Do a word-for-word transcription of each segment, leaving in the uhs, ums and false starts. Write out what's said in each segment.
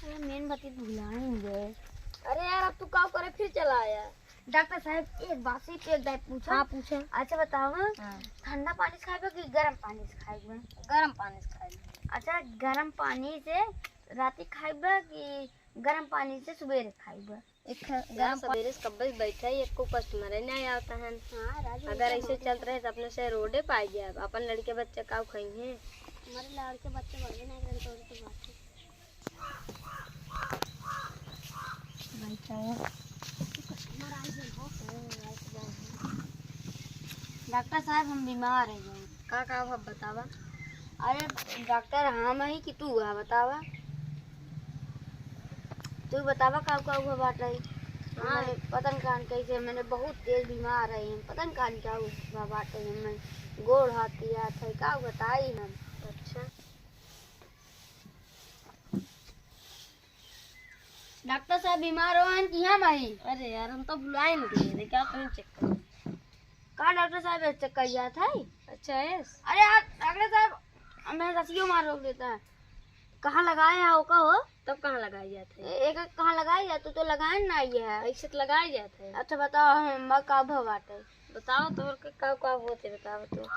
अरे मेन बात ये भुलाएंगे। अरे यार, अब तू का करे, फिर चला आया। डॉक्टर साहब, एक बात से एक दाई पूछा। हाँ, पूछा। अच्छा बताओ, हाँ। ठंडा पानी से खाइबा कि गरम पानी से खाइबा? गरम पानी से खाइबा। अच्छा, गरम पानी से राती खाइबा कि गरम पानी से सुबेरे खाइबा? एक ठ-, यार, गरम पा- सवेरे से कब्बे से बैठा ही, एको कस्टमर नहीं आवता है। हाँ, राजू, अगर ऐसे चलत रहे तो अपने से रोडे पाई जाए। अपन लड़के बच्चे का खाई हैं? हमारे लड़के बच्चे बढ़िया नहीं करते, तो बात है। बैठा है। डॉक्टर साहब, हम बीमार हैं। का, का हुआ बतावा? अरे डॉक्टर, हम ही कि तू हुआ बतावा? तू बतावा का, का हुआ बाटे? हाँ। मैंने पता न कान कैसे, मैंने बहुत तेज बीमार है हम, पता न कान क्या हुआ बाटे, हमें गोड़ हाथ पिरात है, का बताई हम? अच्छा। डॉक्टर साहब बीमार हो हैं कि हम आई? अरे यार, हम तो भुलाए नहीं गए, क्या कहीं चेक करें? का डॉक्टर साहब, ये चेक कर गया था? अच्छा है। अरे यार डॉक्टर साहब, हमें रसियो मार रोक देता है। कहाँ लगाए हैं ओका हो? तब कहाँ लगाए जाते हैं? ए-, एक कहाँ लगाए जाते, तो लगाए ना ये है। ऐसे तो लगाए जाते हैं। अच्छा बताओ, हम का भव बाटे? बताओ तोर के का का होते, बताओ तो।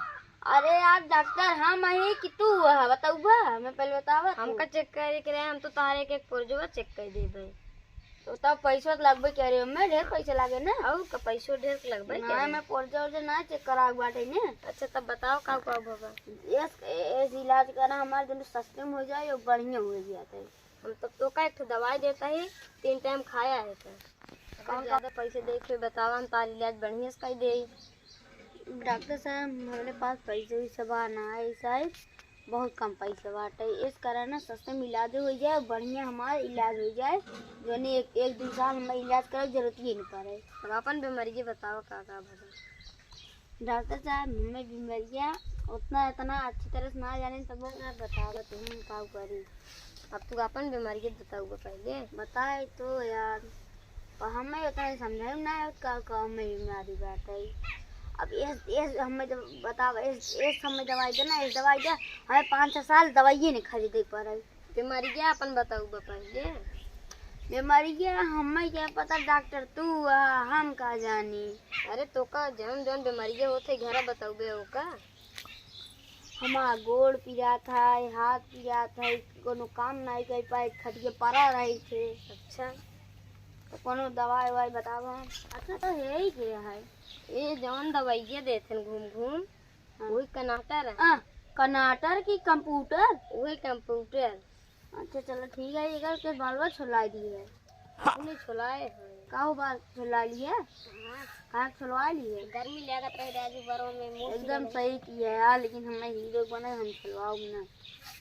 अरे यार डॉक्टर, हम ही कि तू हुआ है, बताऊबा? हमें पहले बतावा तू। हमका चेक करे के रहे, हम तो तारे के एक पुर्जवा चेक कर देबे। तो तब पैसो तो लगबे करे, हमें ढेर पैसा लागे ना। और का पैसो ढेर लगबे ना, करे। मैं पुर्जा उर्जा ना चेक करावे बाटे ने। अच्छा तब बताओ का का भवा? इस, इस इलाज करा हमारे दोनों सस्ते में हो जाए और बढ़िया हो जाता है। हम तब तो का एक ठो दवाई देता है, तीन टाइम खाया है तो। अगर कौन का? ज्यादा पैसे देखे बतावा, हम तार इलाज बढ़िया से कर दे। डॉक्टर साहब, हमरे पास पैसे वैसे बा ना है, साहब, बहुत कम पैसे बाटे, इस कारण ना सस्ते में इलाज हो जाए, बढ़िया हमारा इलाज हो जाए, जोने एक, एक दो साल हमें इलाज करे जरूरत ही नहीं पड़े। अब अपन बीमारी बतावा, का का भवा? डॉक्टर साहब, हमें बीमारियाँ उतना इतना अच्छी तरह से ना जाने, तब वो ना बतावा, तुम का करी? अब तू अपन बीमारी के बताऊबा पहले। बताए तो यार, पर हमें उतना ही समझाई ना है का, का हमें बीमारी बाटे। अब इस, इस हमें जब बतावा, इस, इस हमें दवाई देना, इस दवाई दे, हमें पाँच छह साल दवाइये नहीं खरीदे पड़े। बीमारी के अपन बताऊबा पहले। बीमारी के हमें क्या पता डॉक्टर, तू आ, हम का जानी। अरे तो का जौन जौन बीमारी होत है घरा बताऊबे ओका। हमार गोड़ पिरात है, हाथ पिरात है, कोनो काम नहीं कर पाए, खटिया पड़ा रही थे। अच्छा। तो कोनो दवाई ववाई बतावा। अच्छा, तो है ही के है? ये जौन दवाइया देत हन घूम घूम, हाँ। वही कनाटर है। आ, कनाटर की कंप्यूटर? वही कंप्यूटर। अच्छा, चलो ठीक है, एकर के बालवा छोलाई दी है। अपने छोलाए हैं। का हो बाल छोला लिए? हाँ। कहाँ छोलवा लिए? गर्मी लागत रहे राजू बरो में, मुंह एकदम सिला सही किया यार, लेकिन हमें हीरो बने, हम छोलवाओ ना।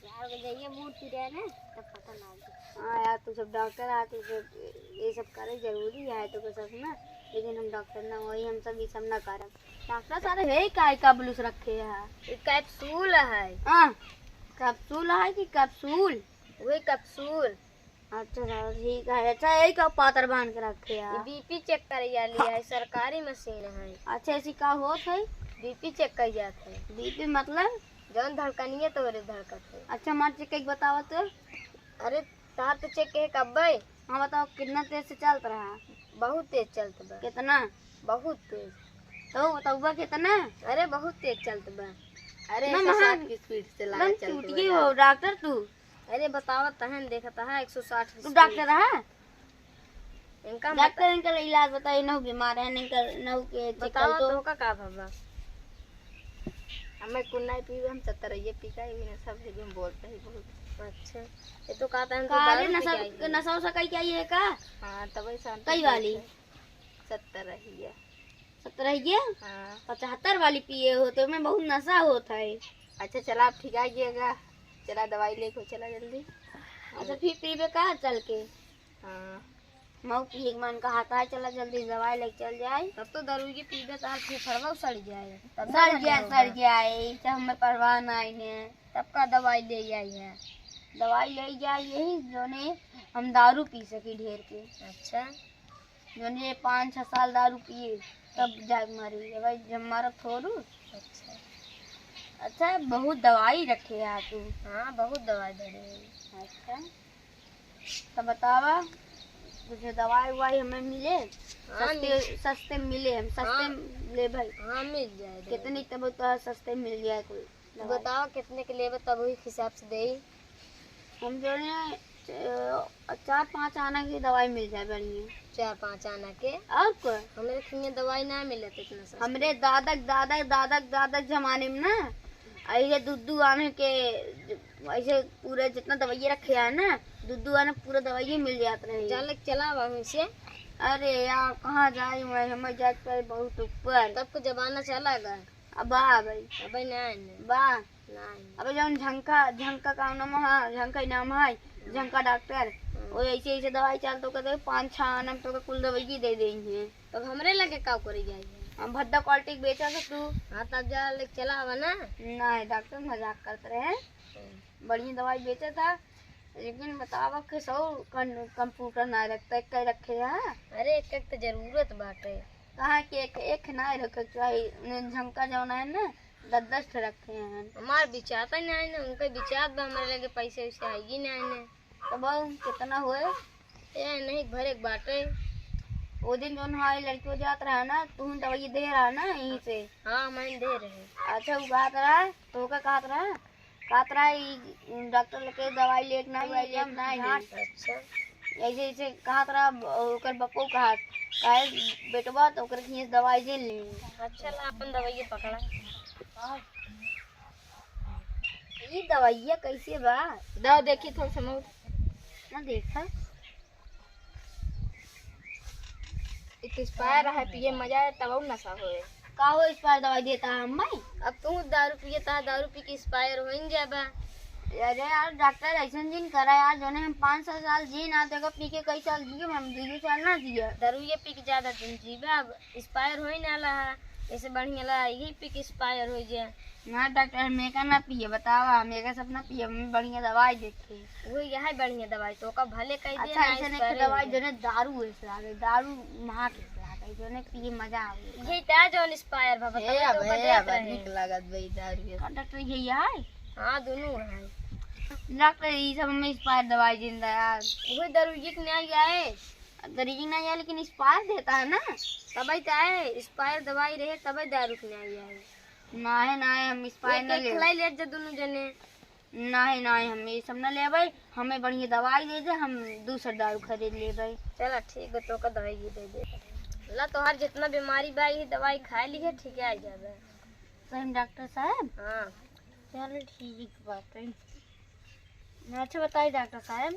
यार, वो जाइए मुंह पिराए ना, तब पता लागे। हाँ यार, तू सब डॉक्टर आ, तू सब ये सब करे जरूरी है, तो सब ना, लेकिन हम डॉक्टर ना वही, हम सब ये सब ना करब। डॉक्टर सारे है का, का ब्लूस रखे है? ये कैप्सूल है। हाँ, कैप्सूल है कि कैप्सूल? वही कैप्सूल। अच्छा, चलो ठीक है। अच्छा, यही का पातर बांध के रखे है? ये बीपी चेक करे वाली है, सरकारी मशीन है। अच्छा, ऐसी का होत है? बीपी चेक कर जात है। बीपी मतलब? जौन धड़कनिया तोरे धड़कत है। अच्छा, मार चेक करके बतावा तो। अरे, तार तो चेक के कब्बे। हाँ, बताओ, कितना तेज से चलत रहा? बहुत तेज चलत बा। कितना? बहुत तेज। तो बताउबा कितना? अरे, बहुत तेज चलत बा। अरे, ना, एक सौ साठ महान की स्पीड से एकदम लागत चलत चूतिए बा। हो डॉक्टर तू। अरे बतावा तहन देखत है एक सौ साठ तू डॉक्टर है? इनका डॉक्टर, इनका इलाज बताई, नहु बीमार है, इनका नहु के चेक बतावा कर तो। तो का, का भवा? हमें कुन्ना ही पीवे, हम सत्तर ये पी का, ये सब जगह हम बोलते हैं बहुत। अच्छा, ये तो कहता है हम तो का रे, दारू पी नशा, के आई हैं। नशा उशा कई के आई है का? हाँ, तब ऐसा हम कई तो वाली? बोलते हैं। सत्तर रही है। सत्तर रही है? हाँ। पचहत्तर वाली पिए हो तो मैं बहुत नशा होता है। अच्छा, चला, अब ठीक आ गया। चला, दवाई लेके चला जल्दी। अच्छा, फिर पीबे का चल के? हाँ। मऊ पिए के मन कहता है, चला जल्दी दवाई लेके चल जाए। तब तो दारू की पीबे तो आज फेफड़वा सड़ जाए। तब ना सड़ बढ़िया जाए, होगा। सड़ जाए, इसे हमें परवाह नहीं है। तब का दवाई ले आई है? दवाई ले जाए यही, जोने हम दारू पी सकी ढेर के। अच्छा। जोने पाँच छह साल दारू पिए, तब जाके मरी। जब, जब मरब थोड़ू। अच्छा। अच्छा, बहुत दवाई रखे है तू। हाँ, बहुत दवाई धरे है। अच्छा। तो बतावा, कुछ दवाई उवाई हमें मिले? हाँ, सस्ते, मिल- सस्ते मिले, हम सस्ते हाँ। ले भाई। हाँ, मिल जाए दवाई। कितनी तब तो सस्ते मिल जाए कोई दवाई। बतावा कितने के लेबे, तब वही हिसाब से देई। हम जो है, अ, चार पाँच आना की दवाई मिल जाए बढ़िया। चार पाँच आना के? और का? हमरे खियाँ दवाई ना मिलत इतना सस्ता। हमरे दादा के दादा के दादा के दादा के जमाने में ना, ऐसे दू दू आने के, ऐसे पूरे जितना दवाइये रखे है ना, दू दू आने पूरा दवाइये मिल जात रहे। चल, चला वहीं से। अरे यार, कहाँ जाई मैं, हमें जाए के पड़े बहुत ऊपर। तब के जमाना चला गया। अब बा भाई। अबे ना आने। बा। नहीं। अबे जौन झंका, झंका का नाम है, झंका ही नाम है, झंका डॉक्टर। हम्म। वो ऐसे, ऐसे दवाई चाल तो कहते पाँच छह आना में तो कुल दवाई दे देंगे। तब हमरे लगे का करे जाई? हम भद्दा क्वालिटी के बेचा था तू। हाँ, तब जा ले चला आवा ना। नहीं, डॉक्टर मजाक करत रहे। हम्म। बढ़िया दवाई बेचा था, लेकिन बतावा के सौ कन-, कंप्यूटर ना रखता, एक ही रखे है। अरे, एक एक तो जरूरत बाटे। कहाँ के एक, एक ना रखे के चाही, उन्हें झंका जौन है ना, दस दस ठे रखे हैं। हमार बिचाता नहीं ना, उनके बिचात बा, हमारे लगे पैसे वैसे आइए नहीं ने। तो बहू, कितना हुए? ए, नहीं, भरे के बाटे। वो दिन जौन हमारी लड़की जात रहा ना, तू दवाई दे रहा ना यहीं से। हाँ, मैं दे रहे। अच्छा, वो कहत रहा, तो का कहत रहा? कहत रहा, "ई डॉक्टर लगे दवाई लेके ना आई, लेके ना आई।" अच्छा। ऐसे, ऐसे कहत रहा, ओकर बप्पो कहत, "काहे बेटवा, तो ओकर खींच दवाई दे ले।" अच्छा, ला अपन दवाई पकड़ा। ई दवाइया कैसे बा? दवा देखी थोड़ा सा मौत। ना देखा। एक एक्सपायर है, पिए मजा आए, तब और नशा होए। का हो, एक्सपायर दवाई देता है अम्मा? अब तू दारू पिए ता, दारू पी के एक्सपायर हो ही जाबा। अरे यार, डॉक्टर ऐसन जिन करा यार, जोने हम पाँच सौ साल जी ना, देखो पी के कई साल जिए, हम दू साल ना जिए। दारू ये पी के ज्यादा दिन जीबा, अब एक्सपायर हो ही ना रहा, ऐसे बढ़िया ला यही पी के एक्सपायर हो जाए। ना डॉक्टर, हम एका ना पिए, बतावा, हम एका सब ना पिए, हमें बढ़िया दवाई देखे। वो यही बढ़िया दवाई, तो का भले कह दे अच्छा, ना, ऐसे नहीं एक्सपायर कि हो दवाई जाए। जोने दारू ऐसे लागे, दारू महा के ऐसे लागे, जोने पिए मजा आवे। यही ता जोन एक्सपायर भा, ए, बतावा, तो अब, का ए, देत अब रहे। निक लागत बा ई दारू ये। का डॉक्टर यही है? हाँ, दोनों है। डॉक्टर, ई सब हमें एक्सपायर दवाई जिंदा यार। वही दारू ये के नहीं आए। दारू ये नहीं आए, लेकिन एक्सपायर देता है ना। तबे तो आए, एक्सपायर दवाई रहे, तबे दारू के नहीं आए। नाहीं, नाहीं, हम एक्सपायर एक, ना एक लेब। खिलाई लेत जा दुनू जने। नाहीं, नाहीं, हम ये सब ना लेबै, हमें बढ़िया दवाई दे दे, हम दूसर दारू खरीद लेबै। चला ठीक बा, तोका दवाई भी दे दे। ला तोहार जितना बीमारी बा, ये दवाई खा ली है, ठीक है, आ जाबे। सही में डॉक्टर साहब? हाँ। चल ठीक बाटे। अच्छा बताई डॉक्टर साहब,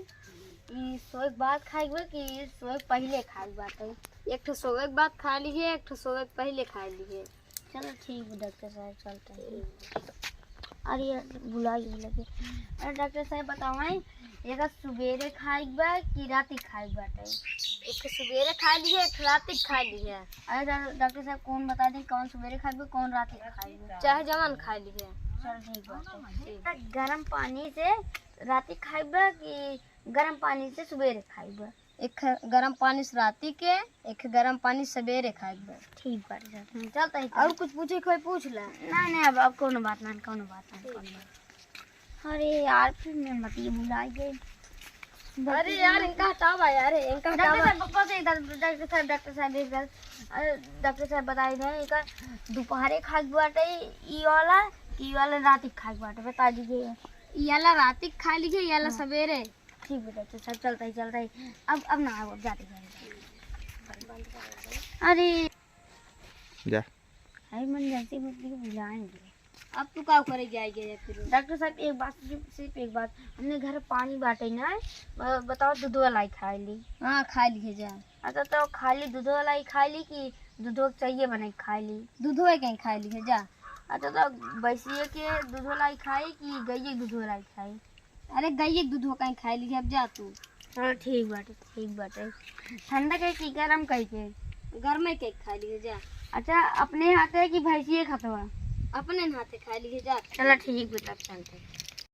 ई सोए के बाद खाए के बा कि सोए के पहिले खाए के बाटे? एक ठो सोए के बाद खा लीहे, एक ठो सोए के पहिले खा लीहे। चलो ठीक बा डॉक्टर साहब, चलते हैं। अरे यार, भुला गई लगे। अरे डॉक्टर साहब बतावाई, एका सुबेरे खाए के बा कि राती खाए के बाटे? एक ठो सुबेरे खा लीहे, एक ठो राती खा लीहे। अरे डॉ-, डॉक्टर साहब कौन बता दें कौन सुबेरे खाए के बा, कौन राती खाए के बा? चाहे जवन खा लीहे। चल ठीक बा। ठीक। गरम पानी से राती खाए के बा कि गरम पानी से सुबेरे खाए के बा? एक गरम पानी से राती के, एक गरम पानी सबेरे खाए के बा। ठीक बाटे सर। हम्म, चल तनी और कुछ पूछे के होई पूछ ला। ना, ना, अब, अब कौनो बात ना, कौनो बात ना, कौनो बात। अरे यार, फिर मैं बतिये भुलाई गई। अरे यार, इनका हटावा यार, इनका डॉक्टर हटावा। साहब, बकवास एक बार, डॉक्टर साहब, डॉक्टर साहब, एक बार, अरे, डॉक्टर साहब बताई दें, इनका दोपहरे खाए के बाटे, ई वाला, कि ई वाला राती खाए के बाटे, बता दीजिए। ई वाला राती खा लीजिए, ई वाला हाँ। सबेरे। ठीक बेटा, तो सब चलता ही, चलता ही। अब, अब ना आओ, अब जाते हैं। अरे। जा। अरे मन जैसे मत भी भुलाएंगे। अब तू का करे जाएगी या फिर? डॉक्टर साहब, एक बात, सिर्फ, सिर्फ एक बात। हमने घर पानी बाटे ना, ब-, बताओ, दूधो लाई खा ली। हाँ, खा ली है, जा। अच्छा, तो खाली दूधो लाई खा ली कि दूधो के चाहिए बने खा ली? दूधो कहीं खा ली है, जा। अच्छा, तो भैंसिए के दूधो लाई खाई कि गइये के दूधो लाई खाई? अरे गइये के दूधो कहीं खाई ली, अब जा तू। चलो ठीक बाटे, ठीक बाटे। ठंडा कह के गरम कह के? गरमे के खाई ली, जा। अच्छा, अपने हाथे कि भैंसिए खतवा? अपने हाथे खाई ली, जा। चलो ठीक बा, तब चलते।